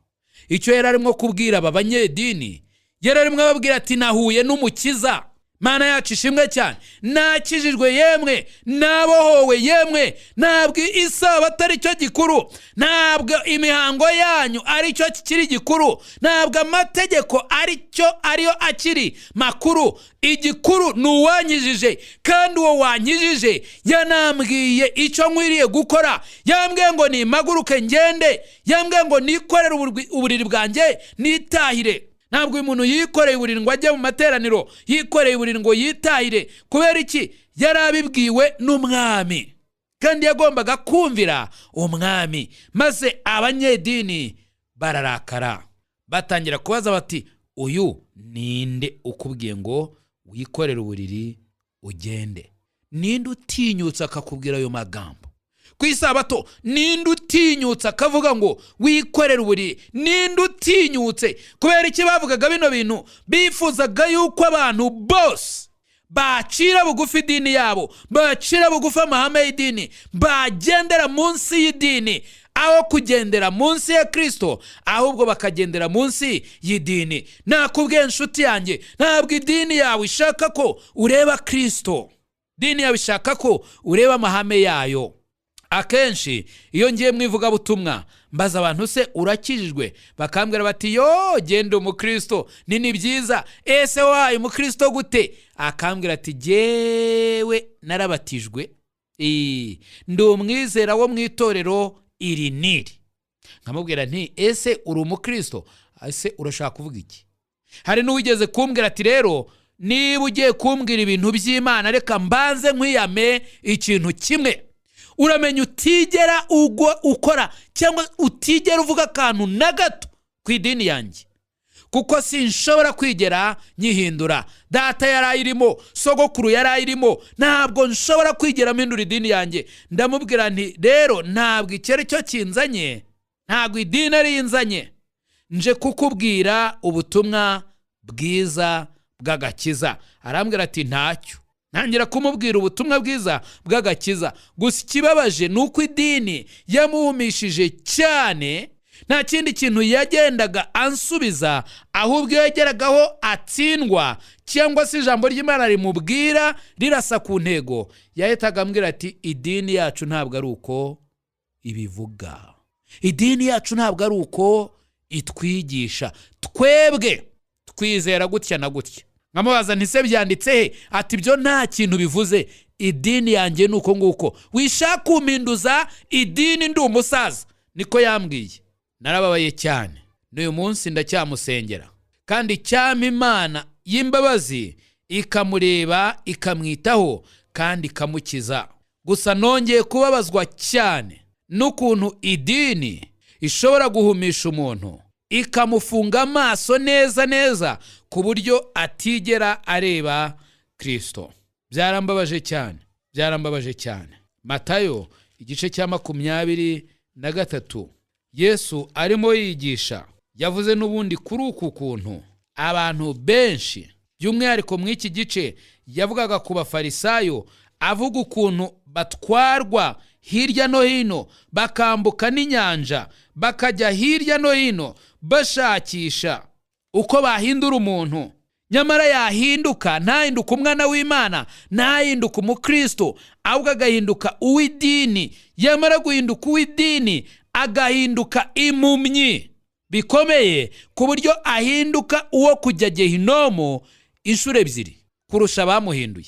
icyo yari arimo kubwira aba banyedini, yari arimo ababwira ati: "Nahuye n'Umukiza. Mana yacu ishimwe cyane, nakijijwe yemwe, nabohowe yemwe. Ntabwo Isabato ari cyo gikuru, ntabwo imihango yanyu ari cyo kikiri gikuru, ntabwo amategeko ari cyo ariyo akiri makuru. Igikuru ni uwankijije, kandi uwo wankijije yanambwiye icyo nkwiriye gukora. Yambwiye ngo nimpaguruke ngende, yambwiye ngo nikorere uburiri bwanjye nitahire." Ntabwo uyu muntu yikoreye uburiri ngo ajye mu materaniro, yikoreye uburiri ngo yitahire. Kubera iki? Yari abibwiwe n'Umwami, kandi yagombaga kumvira Umwami. Maze abanyedini bararakara, batangira kubaza bati: "Uyu ninde ukubwiye ngo wikorere uburiri ugende? Ninde utinyutse akakubwira ayo magambo ku Isabato? Ninde utinyutse akavuga ngo wikorere uburiri? Ninde utinyutse?" Kubera iki bavugaga bino bintu? Bifuzaga yuko abantu bose bacira bugufi idini yabo, bacira bugufi amahame y'idini, bagendera munsi y'idini aho kugendera munsi ya Kirisito, ahubwo bakagendera munsi y'idini. Nakubwiye inshuti yanjye, ntabwo idini yawe ishaka ko ureba Kirisito, idini yawe ishaka ko ureba amahame yayo. Akenshi iyo ngiye mu ivugabutumwa mbaza abantu: "Se urakijijwe?" Bakambwira bati: "Yo, genda umukristo." Ni byiza. "Ese wabaye umukristo gute?" Akambwira ati: "Jyewe narabatijwe, ndi umwizera wo mu itorero iri n'iri." Nkamubwira nti: "Ese uri umukristo? Ese urashaka kuvuga iki?" Hari n'uwigeze kumbwira ati: "Rero niba ugiye kumbwira ibintu by'Imana, reka mbanze nkwiyame ikintu kimwe: uramenya utigera ugwa ukora cyangwa utigera uvuga akantu na gato ku idini yanjye, kuko sinshobora kwigera nyihindura. Data yari ayirimo, sogokuru yari ayirimo, ntabwo nshobora kwigera mpindura idini yanjye." Ndamubwira nti: "Rero ntabwo icyo ari cyo kinzanye, ntabwo idini ari inzanye, nje kukubwira ubutumwa bwiza bw'agakiza." Arambwira ati: "Ntacyo." Ntangira kumubwira ubutumwa bwiza bw'agakiza. Gusa ikibabaje ni uko idini yamuhumishije cyane, nta kindi kintu yagendaga ansubiza, ahubwo iyo yageragaho atsindwa cyangwa se ijambo ry'Imana rimubwira rirasa ku ntego, yahitaga ambwira ati: "Idini yacu ntabwo ari uko ibivuga, idini yacu ntabwo ari uko itwigisha, twebwe twizera gutya na gutya." Nkamubaza nti: "Se byanditse he?" Ati: "Ibyo nta kintu bivuze, idini yanjye ni uko nguko, wishaka kumpinduza idini, ndi umusaza." Niko yambwiye. Narababaye cyane, n'uyu munsi ndacyamusengera, kandi icyampa Imana y'imbabazi ikamureba, ikamwitaho kandi ikamukiza. Gusa nongeye kubabazwa cyane n'ukuntu idini ishobora guhumisha umuntu, ikamufunga amaso neza neza ku buryo atigera areba Kirisito. Byarambabaje cyane, byarambabaje cyane. Matayo igice cya 23, Yesu arimo yigisha, yavuze n'ubundi kuri uku kuntu abantu benshi, by'umwihariko mu iki gice yavugaga ku Bafarisayo, avuga ukuntu batwarwa hirya no hino, bakambuka n'inyanja, bakajya hirya no hino bashakisha uko bahindura umuntu, nyamara yahinduka ntahinduke umwana w'Imana, ntahinduke umukristo, ahubwo agahinduka uw'idini. Yamara guhinduka uw'idini, agahinduka impumyi bikomeye, ku buryo ahinduka uwo kujya Gehinomu inshuro ebyiri kurusha abamuhinduye.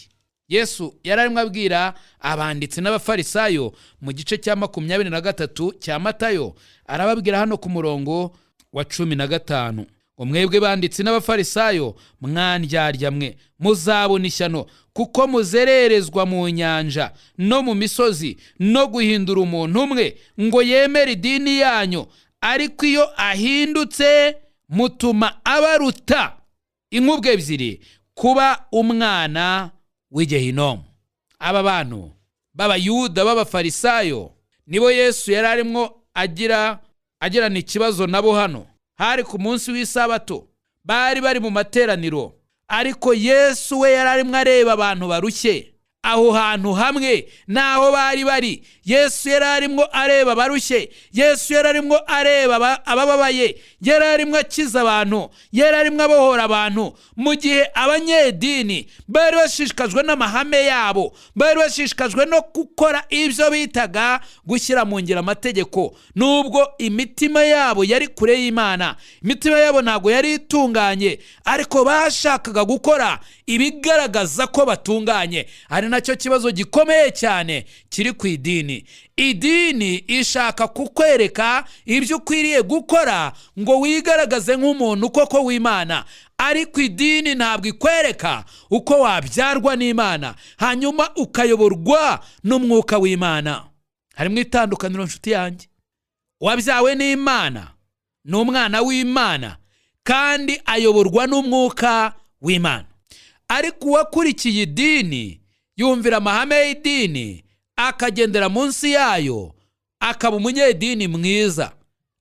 Yesu yari arimo abwira abanditsi n'Abafarisayo mu gice cya 23 cya Matayo, arababwira hano ku murongo wa 15 ngo: "Mwebwe banditsi n'Abafarisayo, mwandyarya mwe, muzabona ishyano, kuko muzererezwa mu nyanja no mu misozi no guhindura umuntu umwe ngo yemere idini yanyu, ariko iyo ahindutse mutuma abaruta inkubwe ebyiri kuba umwana w'Igehinomu." Aba bantu b'Abayuda b'Abafarisayo Nibo Yesu yari arimo agirana ikibazo nabo. Hano hari ku munsi w'isabato, bari bari mu materaniro, ariko Yesu we yari arimo areba abantu barushye. Aho hantu hamwe n'aho bari bari, Yesu yari arimo areba abarushye, Yesu yari arimo areba abababaye, yari arimo akiza abantu, yari arimo abohora abantu, mu gihe abanyedini bari bashishikajwe n'amahame yabo, bari bashishikajwe no gukora ibyo bitaga gushyira mu ngiro amategeko, nubwo imitima yabo yari kure y'Imana. Imitima yabo ntabwo yari itunganye, ariko bashakaga gukora ibigaragaza ko batunganye. Ari nacyo kibazo gikomeye cyane kiri ku idini. Idini ishaka kukwereka ibyo ukwiriye gukora ngo wigaragaze nk'umuntu koko w'Imana, ariko idini ntabwo ikwereka uko wabyarwa n'Imana hanyuma ukayoborwa n'umwuka w'Imana. Harimo itandukaniro, nshuti yanjye. Uwabyawe n'Imana ni umwana w'Imana kandi ayoborwa n'umwuka w'Imana, ariko uwakurikiye idini, yumvira amahame y'idini, akagendera munsi yayo, akaba umunyedini mwiza.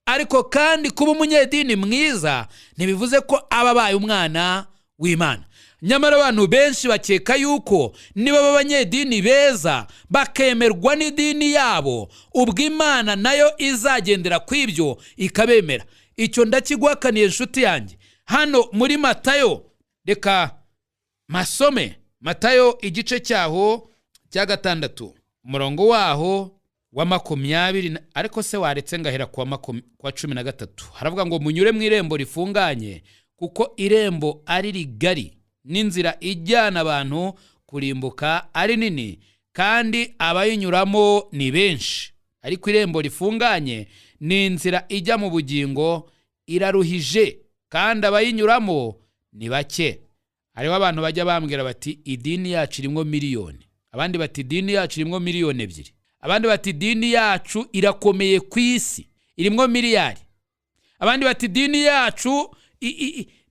Ariko kandi kuba umunyedini mwiza ntibivuze ko aba abaye umwana w'Imana. Nyamara abantu benshi bakeka yuko niba abanyedini beza bakemerwa n'idini yabo, ubwo Imana nayo izagendera ku ibyo ikabemera. Icyo ndakiguhakaniye, inshuti yanjye. Hano muri Matayo, reka masome Matayo igice cyaho cya 6, umurongo waho wa 20, ariko se waretse ngahera kuwa 13. Haravuga ngo: "Munyure mu irembo rifunganye, kuko irembo ari rigari n'inzira ijyana abantu kurimbuka ari nini, kandi abayinyuramo ni benshi. Ariko irembo rifunganye ni inzira ijya mu bugingo iraruhije, kandi abayinyuramo ni bake." Hariho abantu bajya bambwira bati: "Idini yacu irimo miliyoni." Abandi bati: "Idini yacu irimo miliyoni 2." Abandi bati: "Idini yacu irakomeye ku isi, irimo miliyari." Abandi bati: "Idini yacu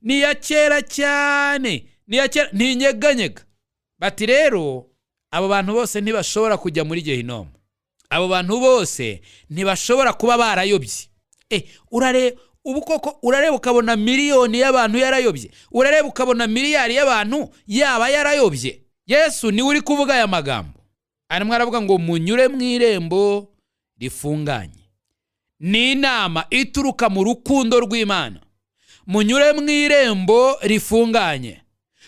ni iya kera cyane, ni iya kera, ntinyeganyega." Bati rero abo bantu bose ntibashobora kujya muri gehinomu, abo bantu bose ntibashobora kuba barayobye. Urareba ubu koko, urareba ukabona miliyoni y'abantu yarayobye, urareba ukabona miliyari y'abantu yaba yarayobye? Yesu niwe uri kuvuga aya magambo, arimo aravuga ngo: "Munyure mu irembo rifunganye." Ni inama ituruka mu rukundo rw'Imana. Munyure mu irembo rifunganye,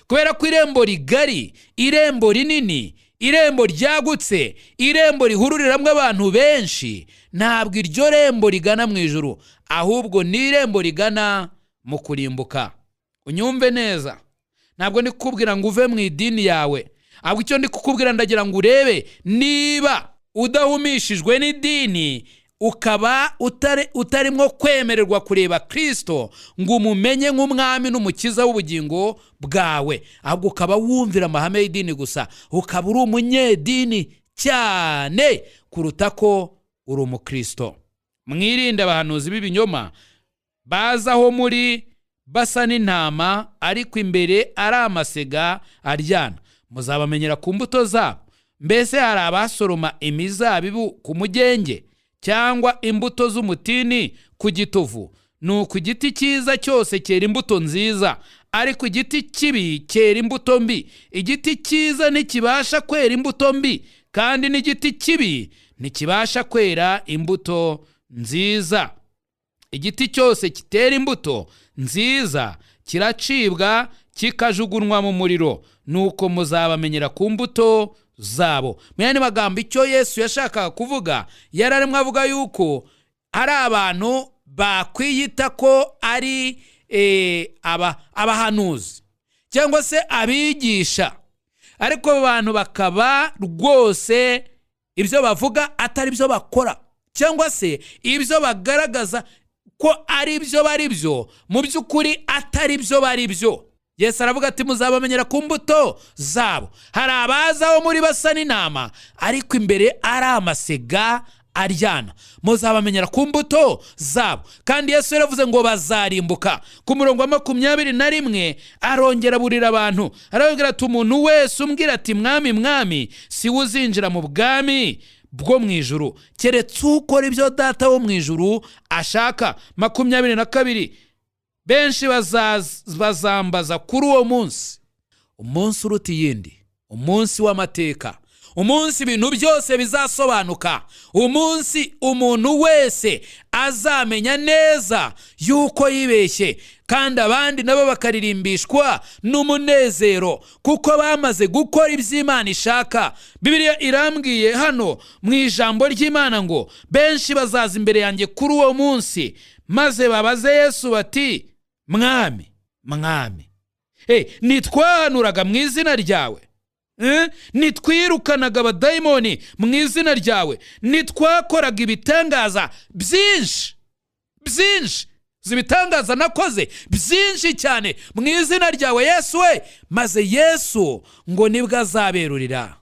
kubera ko irembo rigari, irembo rinini, irembo ryagutse, irembo rihururiramwo abantu benshi, ntabwo iryo rembo rigana mu ijuru, ahubwo ni irembo rigana mu kurimbuka. Unyumve neza, ntabwo ndi kukubwira ngo uve mu idini yawe, ahubwo icyo ndi kukubwira, ndagira ngo urebe niba udahumishijwe n'idini, ukaba utarimo kwemererwa kureba Kirisito ngo umumenye nk'umwami n'umukiza w'ubugingo bwawe, ahubwo ukaba wumvira amahame y'idini gusa, ukaba uri umunyedini cyane kuruta ko uri umukristo. "Mwirinde abahanuzi b'ibinyoma baza aho muri basa n'intama, ariko imbere ari amasega aryana. Muzabamenyera ku mbuto zabo. Mbese hari abasoroma imizabibu ku mugenge, cyangwa imbuto z'umutini ku gitovu? Nuko igiti cyiza cyose cyera imbuto nziza, ariko igiti kibi cyera imbuto mbi. Igiti cyiza ntikibasha kwera imbuto mbi, kandi n'igiti kibi ntikibasha kwera imbuto nziza. Igiti cyose kitera imbuto nziza kiracibwa kikajugunywa mu muriro. Nuko muzabamenyera ku mbuto zabo." Mu yandi magambo, icyo Yesu yashakaga kuvuga, yari arimo avuga yuko ari abantu bakwiyita ko ari abahanuzi cyangwa se abigisha, ariko abo bantu bakaba rwose ibyo bavuga atari byo bakora, cyangwa se ibyo bagaragaza ko ari byo bari byo, mu by'ukuri atari byo bari byo. Yesu aravuga ati: "Muzabamenyera ku mbuto zabo." Hari abaza aho muri basa n'intama, ariko imbere ari amasega aryana. Muzabamenyera ku mbuto zabo. Kandi Yesu yaravuze ngo bazarimbuka. Ku murongo wa 21 arongera aburira abantu, arababwira ati: "Umuntu wese umbwira ati: 'Mwami, Mwami,' si we uzinjira mu bwami bwo mu ijuru, keretse ukora ibyo Data wo mu ijuru ashaka. 22: Benshi bazambaza kuri uwo munsi, umunsi uruta iyindi, umunsi w'amateka, umunsi ibintu byose bizasobanuka, umunsi umuntu wese azamenya neza yuko yibeshye, kandi abandi nabo bakaririmbishwa n'umunezero kuko bamaze gukora iby'Imana ishaka. Bibiliya irambwiye hano mu ijambo ry'Imana ngo benshi bazaza imbere yanjye kuri uwo munsi, maze babaze Yesu bati: "Mwami, Mwami, ntitwahanuraga mu izina ryawe? Ntitwirukanaga abadayimoni mu izina ryawe? Ntitwakoraga ibitangaza byinshi byinshi, ibitangaza nakoze byinshi cyane mu izina ryawe, Yesu we?" Maze Yesu ngo nibwo azaberurira,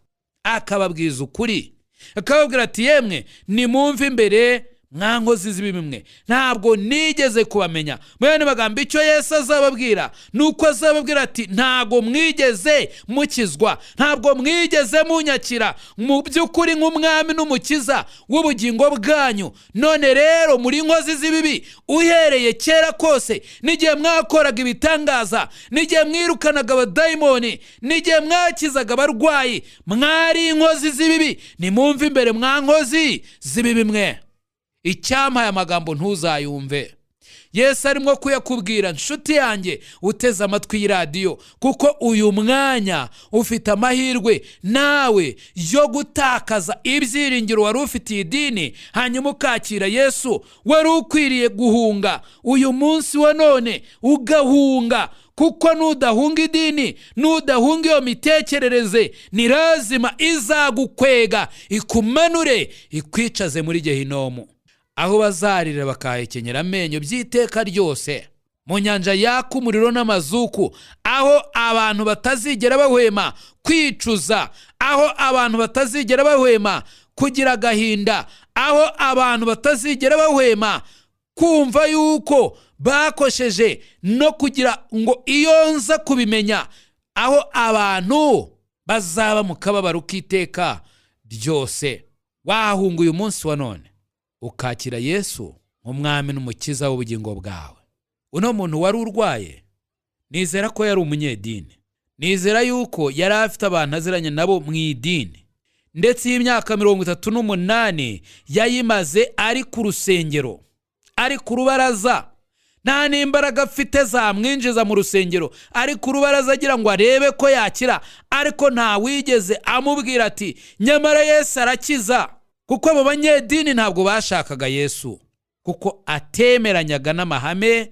akababwiza ukuri, akababwira ati: "Yemwe, nimumve imbere, mwa nkozi z'ibibi mwe, ntabwo nigeze kubamenya." Mu yandi magambo, icyo Yesu azababwira ni uko azababwira ati: "Ntabwo mwigeze mukizwa, ntabwo mwigeze munyakira mu by'ukuri nk'umwami n'umukiza w'ubugingo bwanyu. None rero muri nkozi z'ibibi. Uhereye kera kose, n'igihe mwakoraga ibitangaza, n'igihe mwirukanaga abadayimoni, n'igihe mwakizaga abarwayi, mwari inkozi z'ibibi. Nimumve imbere, mwa nkozi z'ibibi mwe." Icyampa aya magambo ntuzayumve Yesu arimo kuyakubwira, nshuti yanjye uteze amatwi y'iradiyo, kuko uyu mwanya ufite amahirwe nawe yo gutakaza ibyiringiro wari ufitiye idini, hanyuma ukakira Yesu. Wari ukwiriye guhunga uyu munsi wa none, ugahunga, kuko nudahunga idini, nudahunga iyo mitekerereze, ni lazima izagukwega, ikumanure, ikwicaze muri gehinomu, aho bazarira bakahekenyera amenyo by'iteka ryose, mu nyanja yaka umuriro n'amazuku, aho abantu batazigera bahwema kwicuza, aho abantu batazigera bahwema kugira agahinda, aho abantu batazigera bahwema kumva yuko bakosheje no kugira ngo iyo nza kubimenya, aho abantu bazaba mu kababaro k'iteka ryose. Wahunga uyu munsi wa none, ukakira Yesu nk'umwami n'umukiza w'ubugingo bwawe. Uno muntu wari urwaye, nizera ko yari umunyedini, nizera yuko yari afite abantu aziranye nabo mu idini, ndetse iyi myaka 38 yayimaze ari ku rusengero, ari ku rubaraza. Nta n'imbaraga afite zamwinjiza mu rusengero, ari ku rubaraza agira ngo arebe ko yakira, ariko ntawigeze amubwira ati: "Nyamara Yesu arakiza", kuko abo banyedini ntabwo bashakaga Yesu, kuko atemeranyaga n'amahame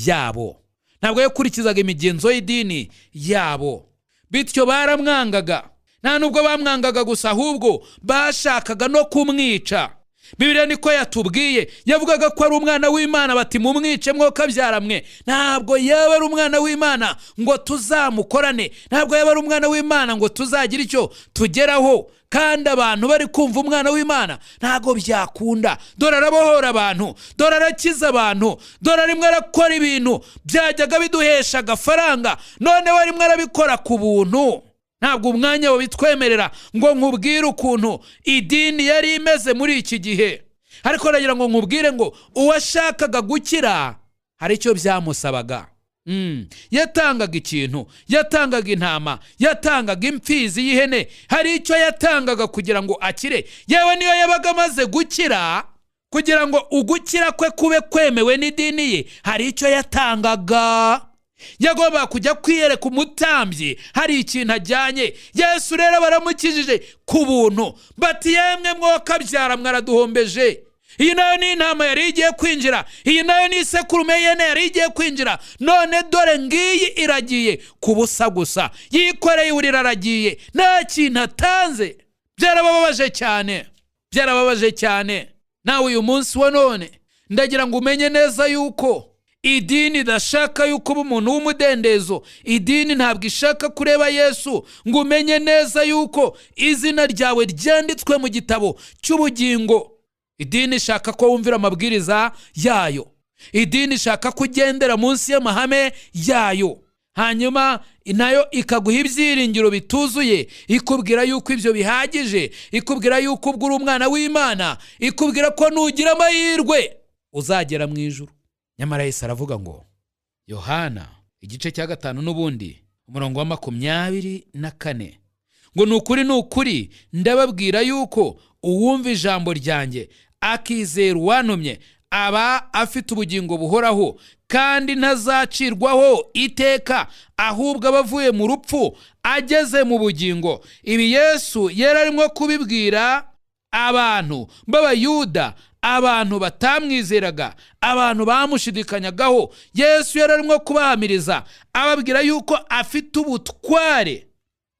yabo, ntabwo yakurikizaga imigenzo y'idini yabo, bityo baramwangaga. Nta nubwo bamwangaga gusa, ahubwo bashakaga no kumwica. Bibiliya niko yatubwiye. Yavugaga ko ari umwana w'Imana, bati: "Mumwice, mwokabyara mwe. Ntabwo yaba ari umwana w'Imana ngo tuzamukorane, ntabwo yaba ari umwana w'Imana ngo tuzagire icyo tugeraho." Kandi abantu bari kumva umwana w'Imana, ntabwo byakunda. Dore arabohora abantu, dore arakiza abantu, dore rimwe arakora ibintu byajyaga biduhesha agafaranga, noneho rimwe arabikora ku buntu. Ntabwo umwanya wabitwemerera ngo nkubwire ukuntu idini yari imeze muri iki gihe, ariko nagira ngo nkubwire ngo uwashakaga gukira hari icyo byamusabaga. Yatangaga ikintu, yatangaga intama, yatangaga imfizi y'ihene, hari icyo yatangaga kugira ngo akire. Yewe, niyo yabaga amaze gukira, kugira ngo ugukira kwe kube kwemewe n'idini ye, hari icyo yatangaga. Yagombaga kujya kwiyereka umutambyi hari ikintu ajyanye. Yesu rero baramukijije ku buntu, bati: "Yemwe, mwokabyara, mwaraduhombeje. Iyi nayo ni intama yari igiye kwinjira, iyi nayo ni isekurume y'ihene yari igiye kwinjira, none dore ngiyi iragiye ku busa gusa, yikoreye uburiri aragiye nta kintu atanze." Byarabababaje cyane, byarababaje cyane. Nawe uyu munsi wa none ndagira ngo umenye neza yuko idini idashaka yuko uba umuntu w'umudendezo. Idini ntabwo ishaka kureba Yesu ngo umenye neza yuko izina ryawe ryanditswe mu gitabo cy'ubugingo. Idini ishaka ko wumvira amabwiriza yayo, idini ishaka ko ugendera munsi y'amahame yayo. Hanyuma nayo ikaguha ibyiringiro bituzuye, ikubwira yuko ibyo bihagije, ikubwira yuko ubwo uri umwana w'Imana, ikubwira ko nugira amahirwe uzagera mu ijuru. Nyamara Yesu aravuga ngo, Yohana igice cya 5 n'ubundi umurongo wa 24, ngo: "Ni ukuri, ni ukuri, ndababwira yuko uwumva ijambo ryanjye akizera uwantumye aba afite ubugingo buhoraho, kandi ntazacirwaho iteka, ahubwo aba avuye mu rupfu ageze mu bugingo." Ibi Yesu yari arimo kubibwira abantu b'Abayuda, abantu batamwizeraga, abantu bamushidikanyagaho. Yesu yari arimo kubahamiriza, ababwira yuko afite ubutware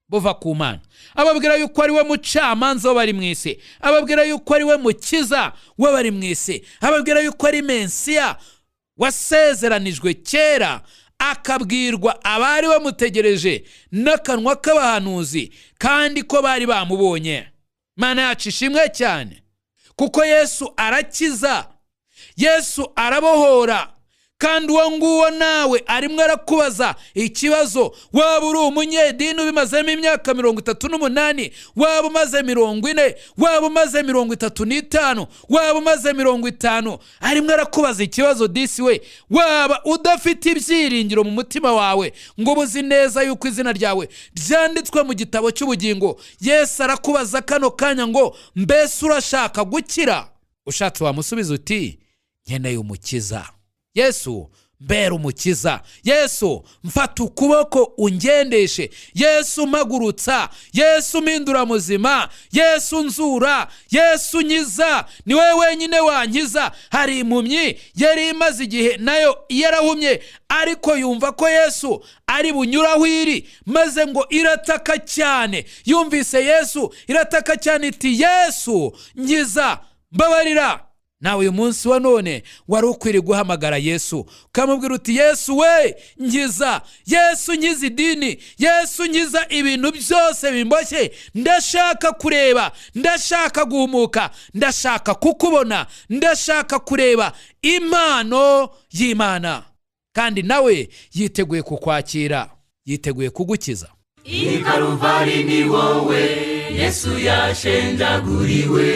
buva ku Mana, ababwira yuko ari we mucamanza w'abari mu isi, ababwira yuko ari we mukiza w'abari mu isi, ababwira yuko ari Mensiya wasezeranijwe kera, akabwirwa abari bamutegereje n'akanwa k'abahanuzi, kandi ko bari bamubonye. Mana yacu ishimwe cyane, kuko Yesu arakiza, Yesu arabohora. Kandi uwo nguwo nawe arimo arakubaza ikibazo. Waba uri umunyedini ubimazemo imyaka 38, waba umaze 40, waba umaze 35, waba umaze 50, arimo arakubaza ikibazo. Disi we, waba udafite ibyiringiro mu mutima wawe ngo uba uzi neza yuko izina ryawe ryanditswe mu gitabo cy'ubugingo, Yesu arakubaza kano kanya ngo: "Mbese urashaka gukira?" Ushatse wamusubiza uti: "Nkeneye umukiza. Yesu, mbera umukiza. Yesu, mfata ukuboko ungendeshe. Yesu, mpagurutsa. Yesu, mpindura muzima. Yesu, nzura. Yesu, nkiza. Ni wowe wenyine wankiza." Hari impumyi yari imaze igihe nayo yarahumye, ariko yumva ko Yesu ari bunyuraho iri, maze ngo irataka cyane. Yumvise Yesu irataka cyane iti: "Yesu, nkiza, mbabarira." Nawe uyu munsi wa none wari ukwiriye guhamagara Yesu, ukamubwira uti: "Yesu we, nkiza. Yesu, nkiza idini. Yesu, nkiza ibintu byose bimboshye. Ndashaka kureba, ndashaka guhumuka, ndashaka kukubona, ndashaka kureba impano y'Imana." Kandi nawe yiteguye kukwakira, yiteguye kugukiza. I Karuvari ni wowe Yesu yashenjaguriwe.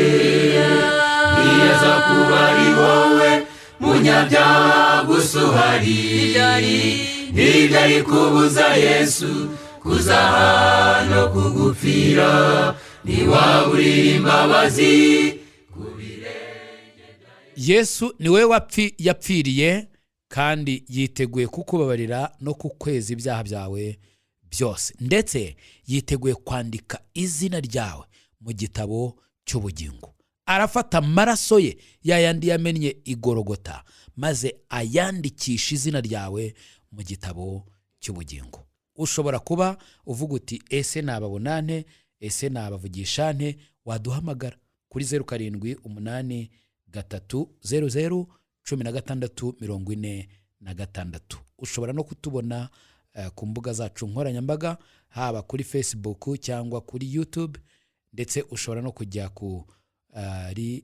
Niyaza kuba ari wowe munyabyaha gusa uhari, ntibyari kubuza Yesu kuza hano kugupfira. Ntiwaburira imbabazi. Yesu ni we yapfiriye, kandi yiteguye kukubabarira no kukweza ibyaha byawe byose, ndetse yiteguye kwandika izina ryawe mu gitabo cy'ubugingo. Arafata amaraso ye yayandi yamennye igorogota, maze ayandikisha izina ryawe mu gitabo cy'ubugingo. Ushobora kuba uvuga uti: "Ese nababona nte? Ese nabavugisha nte?" Waduhamagara kuri 0783001646. Ushobora no kutubona ku mbuga zacu nkoranyambaga, haba kuri Facebook cyangwa kuri YouTube, ndetse ushobora no kujya kuri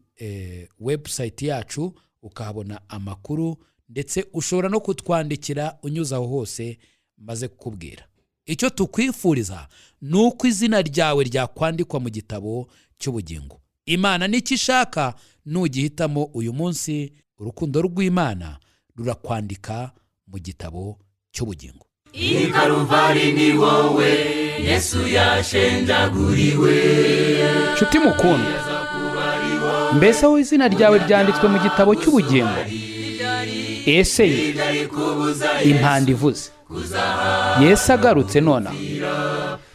website yacu ukahabona amakuru, ndetse ushobora no kutwandikira unyuze aho hose maze kukubwira. Icyo tukwifuriza ni uko izina ryawe ryakwandikwa mu gitabo cy'ubugingo. Imana nicyo ishaka. Nugihitamo uyu munsi, urukundo rw'Imana rurakwandika mu gitabo cy'ubugingo. I Karuvari ni wowe Yesu yashenjaguriwe. Nshuti mukundwa, mbese wowe izina ryawe ryanditswe mu gitabo cy'ubugingo? Ese ye impanda ivuze, Yesu agarutse nonaha,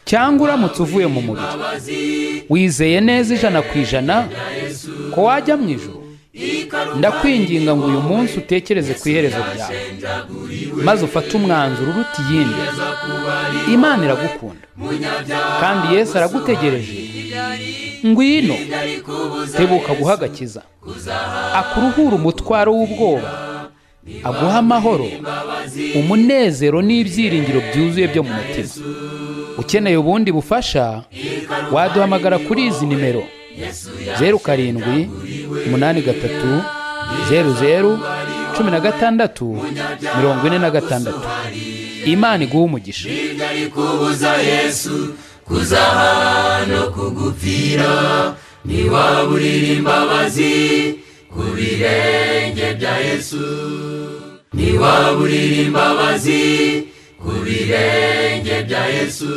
cyangwa uramutse uvuye mu mubiri, wizeye neza 100% ko wajya mu ijuru? Ndakwinginga ngo uyu munsi utekereze ku iherezo ryawe, maze ufate umwanzuro uruta iyindi. Imana iragukunda kandi Yesu aragutegereje. Ngwino, tebuka guha agakiza, akuruhura umutwaro w'ubwoba, aguha amahoro, umunezero n'ibyiringiro byuzuye byo mu mutima. Ukeneye ubundi bufasha, waduhamagara kuri izi nimero: 0783001646. Imana iguhe umugisha. Ntibyari kubuza Yesu kuzaha no kugupfira. Ntiwaburira imbabazi ku birenge bya Yesu, ntiwaburira imbabazi ku birenge bya Yesu.